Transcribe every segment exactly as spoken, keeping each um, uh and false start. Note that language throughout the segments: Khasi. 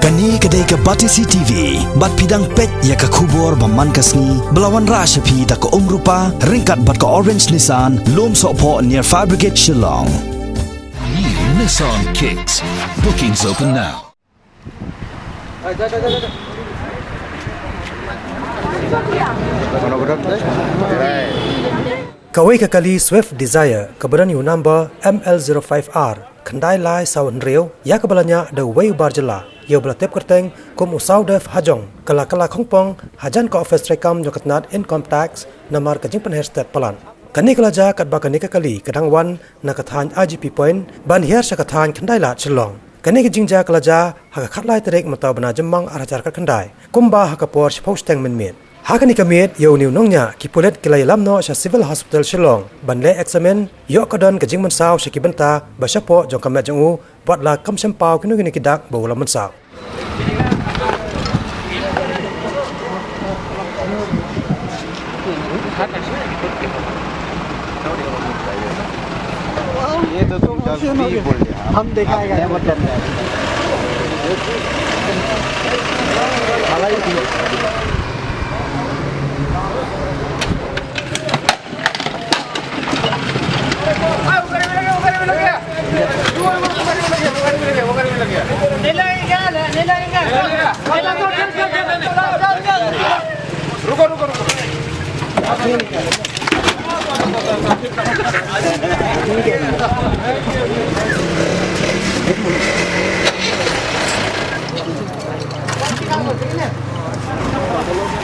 Kane ka dei ka Batesi T V, bad phi dang peit ïa ka khubor ba man ka sngi, ba la wanrah sha phi da ka Umrupa, ryngkat bad ka Orange Nissan, Lumsohphoh near Fire Brigade, Shillong. New Nissan Kicks. Bookings open now. Kawei ka kali Swift Dzire kaba don ïa u number M L zero five R khyndai lai saw hynriew, ïa kaba la ñiah da uwei u bar jylla, ïa uba la tip kyrteng kum u Sawdep Hajong, ka la kylla khongpong hajan ka ophis treikam jong ka tnad Income Tax namar ka jingpynher stet palat. Kane ka la jia katba kane ka kali ka dang wan na ka thaiñ I G P Point ban hiar sha ka thaiñ Khyndailad, Shillong. Kane ka jingjia ka la jia ha ka khatlai tarik mynta u bnai Jymmang ar hajar khatkhyndai, kumba ha ka por shiphew shiteng mynmiet. Ha kane ka miet, ïa une u nongñiah ki pulit ki la ïalam noh sha Civil Hospital Shillong ban leh eksamin, ïoh ka don ka jingmynsaw sha ki bynta ba shapoh jong ka met jong u, bad la kam shym paw kino kino ki dak ba u la mynsaw. ये तो तुम जल्दी बोल दिया। हम देखा है, क्या बोलते हैं?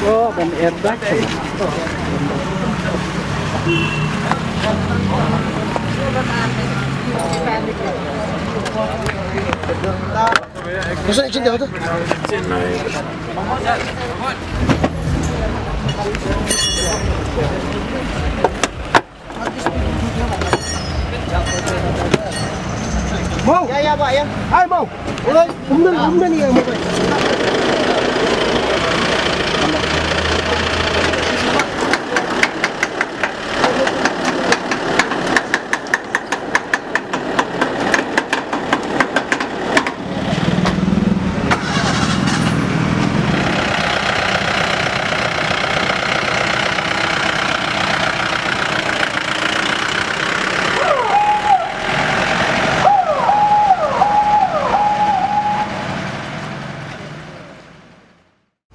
Oh, ban airbag. Masuk action dah tu. Mau. Ya, ya, Pak, ya. Hai, mau. Udah, kemudian, kemudian ni yang mau.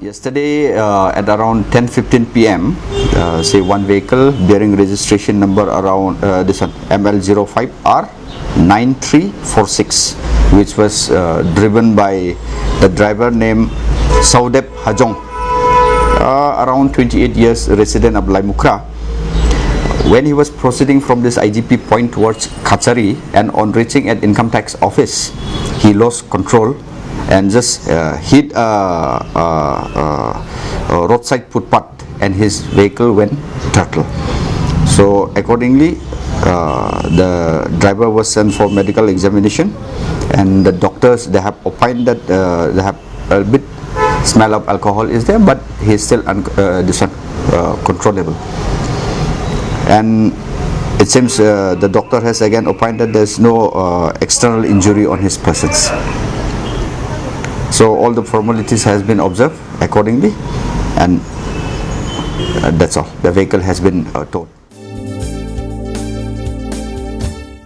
Yesterday, uh, at around ten fifteen P M, uh, say one vehicle bearing registration number around, uh, this one, M L zero five R nine three four six, which was, uh, driven by the driver named Saudep Hajong, uh, around twenty-eight years, resident of Laimukra. When he was proceeding from this I G P point towards Kachari, and on reaching at income tax office, he lost control and just, uh, hit a, a, a, a roadside footpath, and his vehicle went turtle. So accordingly, uh, the driver was sent for medical examination, and the doctors, they have opined that, uh, they have a bit smell of alcohol is there, but he is still un-, uh, this one, uh, controllable. And it seems, uh, the doctor has again opined that there is no, uh, external injury on his persons. So all the formalities has been observed accordingly, and, uh, that's all. The vehicle has been, uh, towed.